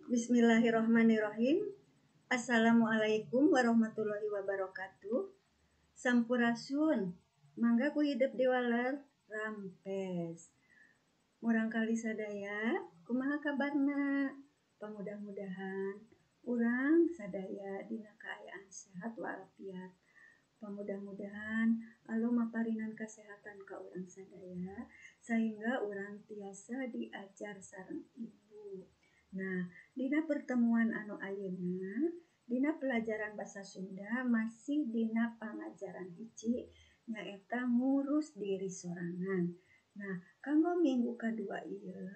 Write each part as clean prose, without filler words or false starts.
Bismillahirrahmanirrahim. Assalamualaikum warahmatullahi wabarakatuh. Sampurasun, mangga ku hidep diwaler rampes. Murangkali sadaya, kumaha kabarna? Pamudah-mudahan urang sadaya dina kaayaan sehat walafiat. Pamudah-mudahan Allah maparinan kesehatan ka urang sadaya sehingga urang tiasa diajar sareng ibu. Nah, dina pertemuan anu ayeuna, dina pelajaran bahasa Sunda masih dina pangajaran hiji nyaeta ngurus diri sorangan. Nah, kanggo minggu kadua ieu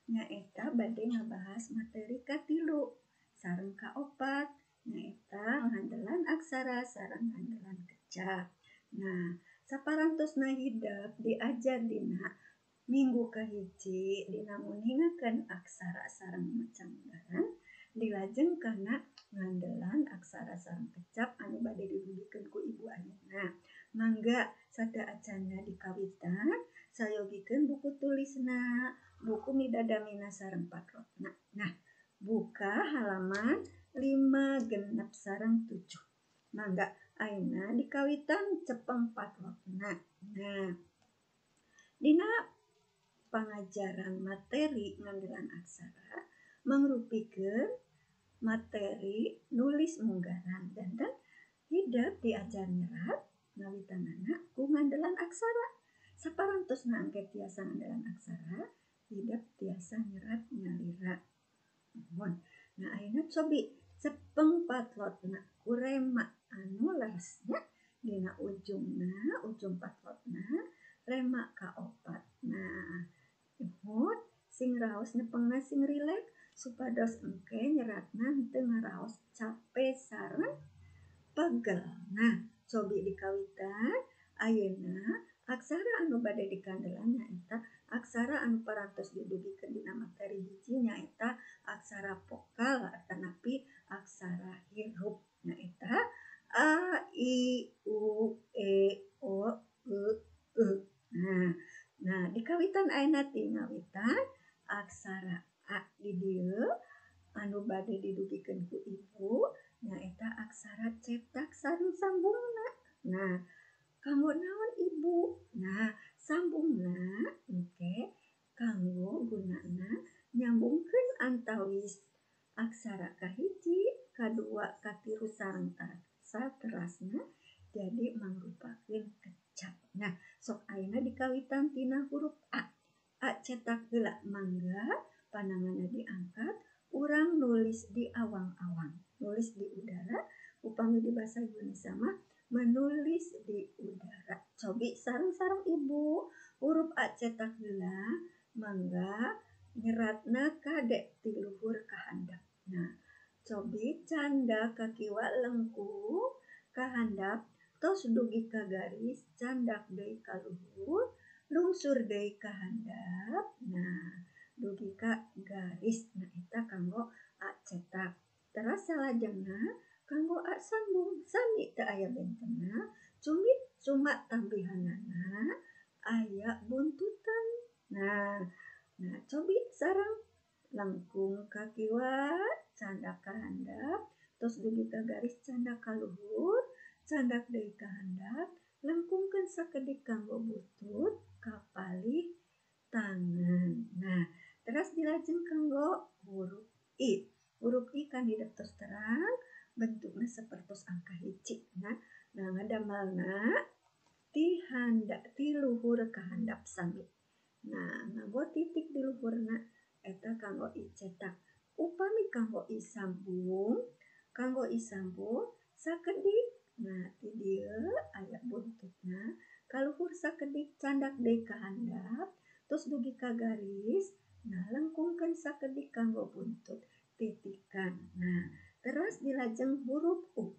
nyaeta bade ngabahas materi katilu sareng kaopat nyaeta ngandelan aksara sareng ngandelan kecap. Nah, saparantosna hidep diajar dina minggu kahiji dina nguningakeun aksara sareng maca munggaran dilajeng kana ngandelan aksara sareng kecap anu bade didugikeun ku ibu ayeuna. Mangga sateuacanna dikawitan sayogikeun buku tulisna, buku midadamina sareng patrotna. Nah, buka halaman 5 genep sareng 7. Mangga ayeuna dikawitan cepeng patrotna. Nah, dina pangajaran materi ngandelan aksara mangrupikeun materi nulis munggaran danten hidep diajar nyerat ngawitanana ku ngandelan aksara. Saparantosna engke tiasa ngandelan aksara, hidep tiasa nyerat nyalira. Nuhun. Nah, ayeuna cobi cepeng patlotna ku rema anu leresnya dina ujungna, ujung patlotna rema kaopat. Nah, nuhun sing raos nyepengna sing rileks supados engke nyeratna henteu ngaraos cape sareng pegel. Nah, cobi dikawitan ayeuna aksara anu bade dikandelan nyaeta aksara anu parantos didugikeun dina materi hiji nyaeta aksara vokal atanapi aksara hirup nyaeta a i u e o e u. Nah, dikawitan ayeuna ti ngawitan aksara a di dieu anu bade didugikeun ku ibu nyaeta aksara cetak sareng sambungna. Nah, kanggo naon ibu? Nah, sambungna engke kanggo gunana nyambungkeun antawis aksara kahiji, kadua, katilu sareng saterasna jadi mangrupakeun kecap. Nah, sok ayeuna dikawitan tina huruf A. A cetak heula mangga pananganna diangkat, urang nulis di awang-awang, nulis di udara. Upami di bahasa Indonesia mah menulis di udara. Cobi sareng-sareng ibu huruf A cetak heula mangga nyeratna kade ti luhur ka handap. Nah, cobi canda ka kiwa lengkung ka handap tos dugi ka garis candak deui ka luhur lungsur deui ka handap. Nah, dugi ka garis. Nah, eta kanggo A cetak. Teras salajengna kanggo A sambung sami teu aya bentena, cumit cuma tambihanana aya buntutan. Nah, cobi sareng lengkung ka kiwa candak ka handap tos dugi ka garis candak ka luhur candak deui ka handap lengkungkeun sakedik kanggo butut ka palih tangan. Nah, teras dilajeng kanggo huruf I. Huruf I kan hidep tos terang bentukna sapertos angka hiji. Nah, ngadamelna ti handap ti luhur ka handap sami. Nah, nganggo titik di luhurna eta kanggo I cetak. Upami kanggo I sambung, sakedik. Nah, ti dieu aya buntutna kaluhur sakedik candak deui ka handap tos dugi ka garis. Nah, lengkungkeun sakedik kanggo buntut titikan. Nah, teras dilajeng huruf U.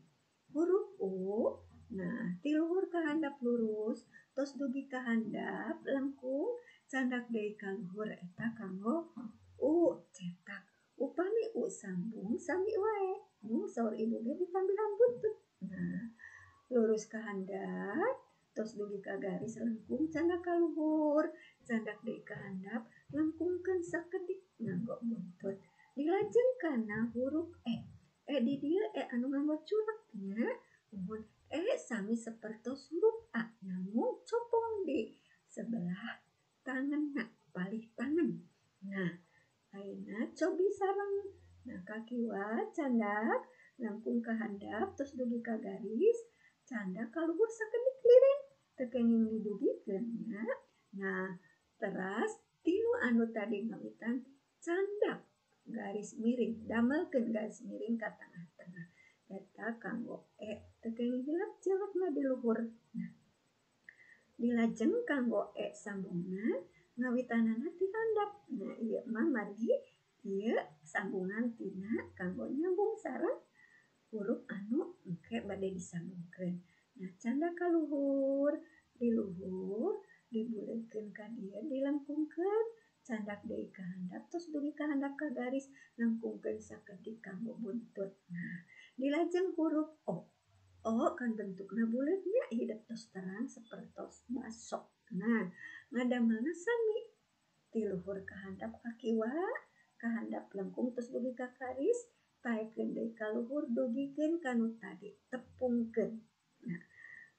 Huruf U, nah ti luhur ka handap lurus tos dugi ka handap lengkung candak deui ka luhur eta kanggo U cetak. Upami U sambung sami wae, mung saur ibu ge ditambihan buntut. Nah, lurus ka handap tos dugi ka garis lengkung candak ka luhur candak deui ka handap lengkungkeun sakedik nganggo buntut. Dilajeng kana huruf E. E di dieu E anu nganggo curek nya. Muhun E sami sapertos huruf A namun copong di sebelah tanganna, palih tangan. Nah, ayeuna cobi sareng. Nah, kakiwa candak langkung ka handap terus dugi ka garis, candak ka luhur sakedik liren teu kenging didugikeun nya. Nah, teras tinu anu tadi ngawitan candak garis miring, damelkeun garis miring ka tengah-tengah. Eta kanggo E teu kenging hilap cilekna di luhur. Nah, dilajeng kanggo E sambungna ngawitanana ti handap. Nah, ieu mah margi ieu sambungan tina kanggo nyambung sareng huruf anu engke bade disambungkeun. Nah, candak ka luhur, di luhur dibuleutkeun ka dieu dilengkungkeun, candak deui ka handap terus dugi ka handap ka garis lengkungkeun sakedik kanggo buntut. Nah, dilajeng huruf O. O kan bentukna buleut nya, hidep tos terang sapertos baso. Nah, ngadamelna sami ti luhur ka handap ka kiwa, ka handap lengkung terus dugi ka garis, taekeun deui ka luhur dugikeun ka nu tadi, tepungkeun. Nah,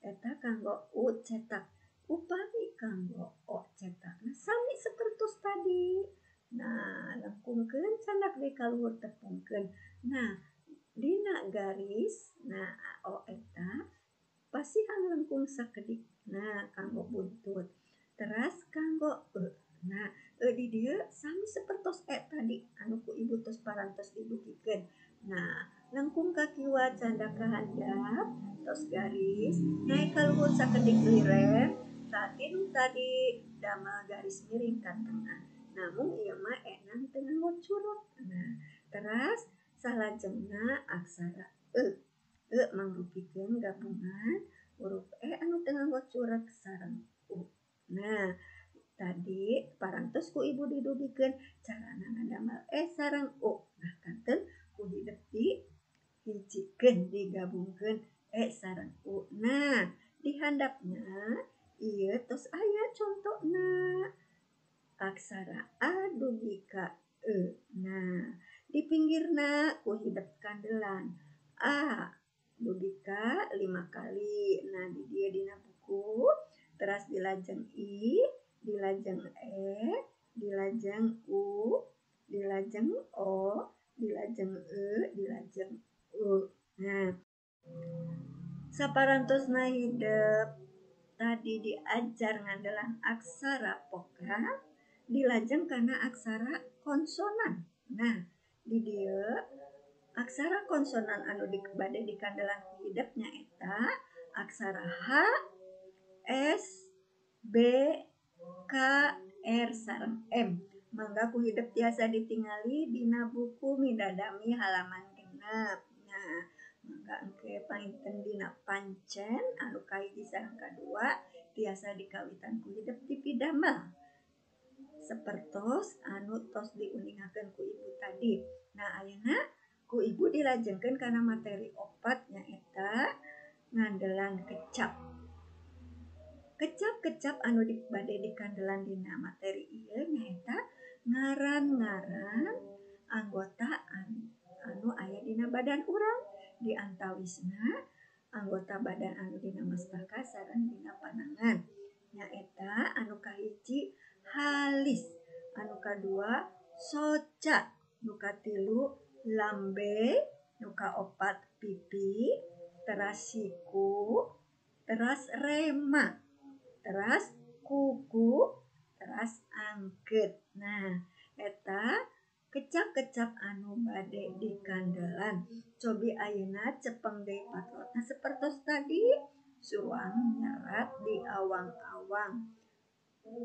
eta kanggo U cetak. Upami kanggo O cetakna sami sapertos tadi. Nah, lengkungkeun candak deui ka luhur tepungkeun. Nah, dina garis, nah O eta pasihan lengkung sakedik. Nah, kanggo buntut. Teras kanggo E. Nah, E di dieu sami sapertos E tadi anu ku ibu tos parantos didugikeun. Nah, lengkung ka kiwa candak ka handap tos garis, naik ka luhur sakedik liren, tinu tadi damel garis miring ka tengah. Namun ieu mah E na teu nganggo curug. Nah, teras salajengna aksara E. E mangrupikeun gabungan huruf E anu teu nganggo curug sareng U. Nah, tadi parantos ku ibu didugikeun carana ngadamel E sareng U. Nah, kanten ku hidep dihijikeun, digabungkeun E sareng U. Nah, di handapna ieu tos aya contona aksara A dugi ka E. Nah, di pinggirna ku hidep kandelan A dugi ka 5 kali. Nah, di dieu dina buku teras dilajeng I, dilajeng E, dilajeng U, dilajeng O, dilajeng E, dilajeng U. Nah, saparantosna hidep tadi diajar ngandelan aksara vokal, dilajeng kana aksara konsonan. Nah, di dieu aksara konsonan anu bade dikandelan ku hidep nyaeta aksara H, S, B, K, R sareng M. Mangga ku hidep tiasa ditingali dina buku Midadami halaman 6. Nah, mangga engke panginten dina pancen anu kahiji sareng kadua tiasa dikawitan ku hidep dipidamel sapertos anu tos diuningakeun ku ibu tadi. Nah, ayeuna ku ibu dilajengkeun kana materi 4 nyaeta ngandelan kecap. Kecap-kecap anu bade dikandelan dina materi ieu nyaeta ngaran-ngaran anggota anu aya dina badan urang, di antawisna anggota badan anu dina mastaka sareng dina panangan. Nyaeta anu kahiji halis, anu kadua soca, nu katilu lambe, nu kaopat pipi, teras siku, teras rema, teras kuku, teras angket. Nah, eta kecap-kecap anu bade dikandelan. Cobi ayeuna cepeng deui patrotna sapertos tadi, suang nyerat di awang-awang.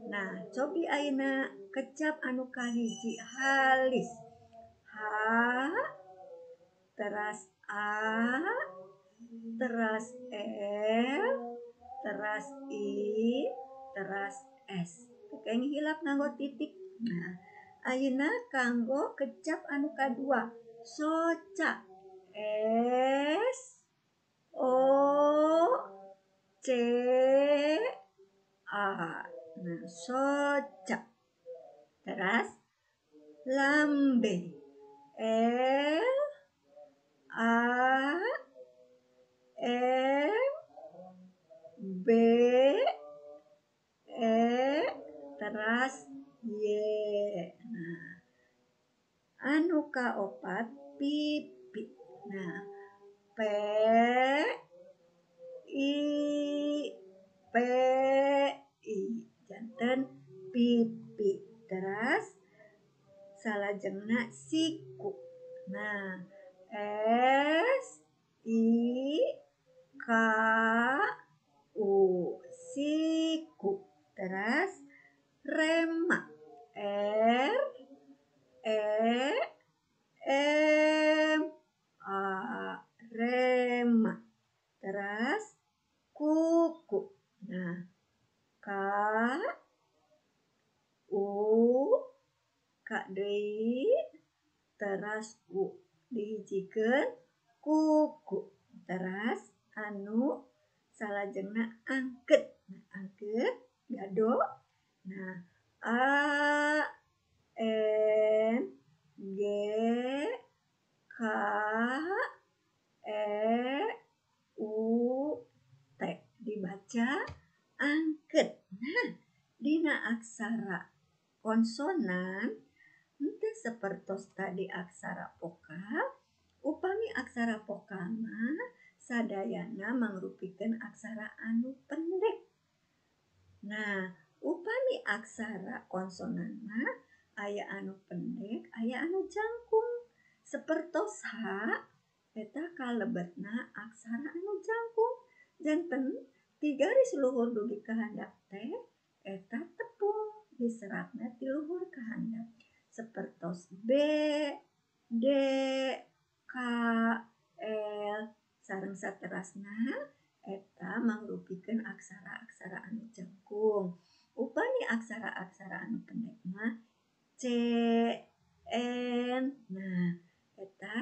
Nah, cobi ayeuna kecap anu kahiji halis. H, teras A, teras L, teras I, teras S. Kenging hilap nganggo titik. Nah, ayeuna kanggo kecap anu kadua, soca. S, O, C, A. Nah, soca. Teras lambe. Anu kaopat pipi. Nah, P I P I janten pipi. Teras salajengna siku. Nah, S I K U siku. Teras rema. R E M A rema. Teras kuku. Nah, K U K deui teras U dihijikeun kuku. Teras anu salajengna angkeut. Nah, angkeut gado. Nah, A N G K E U T dibaca angkeut. Nah, dina aksara konsonan henteu sapertos tadi aksara vokal. Upami aksara vokal mah sadayana mangrupikeun aksara anu pendek. Nah, upami aksara konsonan mah aya anu pendek, aya anu jangkung. Sapertos H eta kalebetna aksara anu jangkung. Janten ti garis luhur dugi ka handap teh eta tepung diseratna ti luhur ka handap. Sapertos B, D, K, L sareng saterasna eta mangrupikeun aksara-aksara anu jangkung. Upami aksara-aksara anu pendek mah C, N. Nah, eta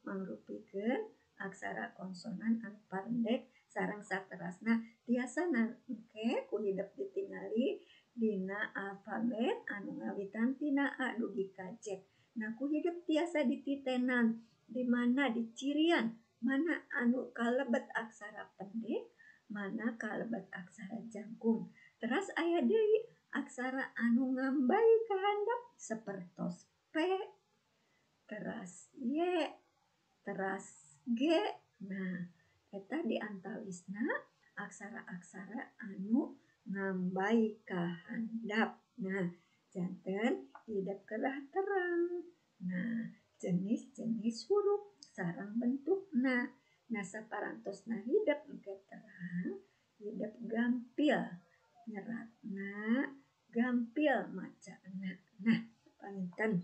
mangrupikeun aksara konsonan anu pendek sareng saterasna tiasa engke ku hidep ditingali dina alfabet anu ngawitan tina A dugi ka Z. Nah, ku hidep tiasa dititenan di mana dicirian mana anu kalebet aksara pendek, mana kalebet aksara jangkung. Teras aya deui aksara anu ngambay ka handap sapertos P, teras Y, teras G. Nah, eta diantawisna aksara-aksara anu ngambay ka handap. Nah, janten hidep kedah terang. Nah, jenis-jenis huruf sareng bentukna. Nah, saparantosna hidep engke terang, hidep gampil nyeratna, gampil macana. Nah, panginten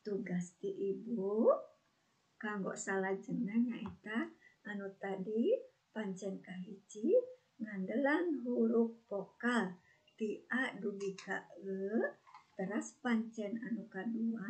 tugas ti ibu kanggo salajengna nyaeta anu tadi pancen kahiji ngandelan huruf vokal ti A dugi ka E, teras pancen anu kadua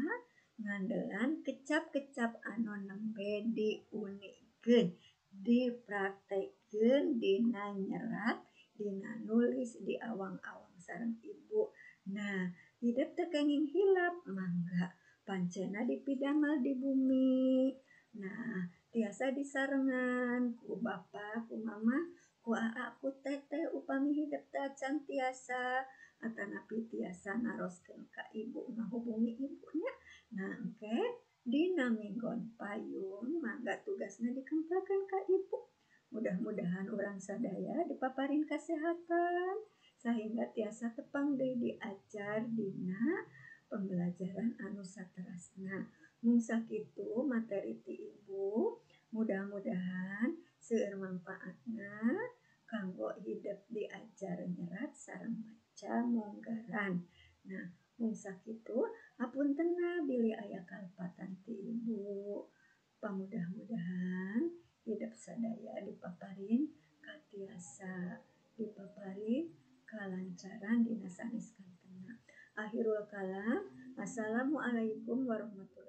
ngandelan kecap-kecap anu nembe diunikeun, dipraktekeun dina nyerat, dina nulis, di awang-awang sareng ibu. Nah, hidep teu kenging hilap mangga pancena dipidamel di bumi. Nah, tiasa disarengan ku bapa, ku mama, ku aa, ku teteh upami hidep teh acan tiasa atanapi tiasa naroskeun ka ibu, ngahubungi ibunya. Nah, engke dina minggon payun mangga tugasna dikempelkeun ka ibu. Mudah-mudahan urang sadaya dipaparin kasehatan sehingga tiasa tepang deui diajar dina pembelajaran anu saterasna. Mung sakitu materi ti ibu, mudah-mudahan seueur manfaatna kanggo hidep diajar nyerat sareng maca munggaran. Nah, mung sakitu hapuntenna bilih aya kalepatan ti ibu. Pamudah-mudahan hidep sadaya dipaparin katiasa, dipaparin kalancaran dina sanes kantena. Akhirul kalam, assalamualaikum warahmatullahi.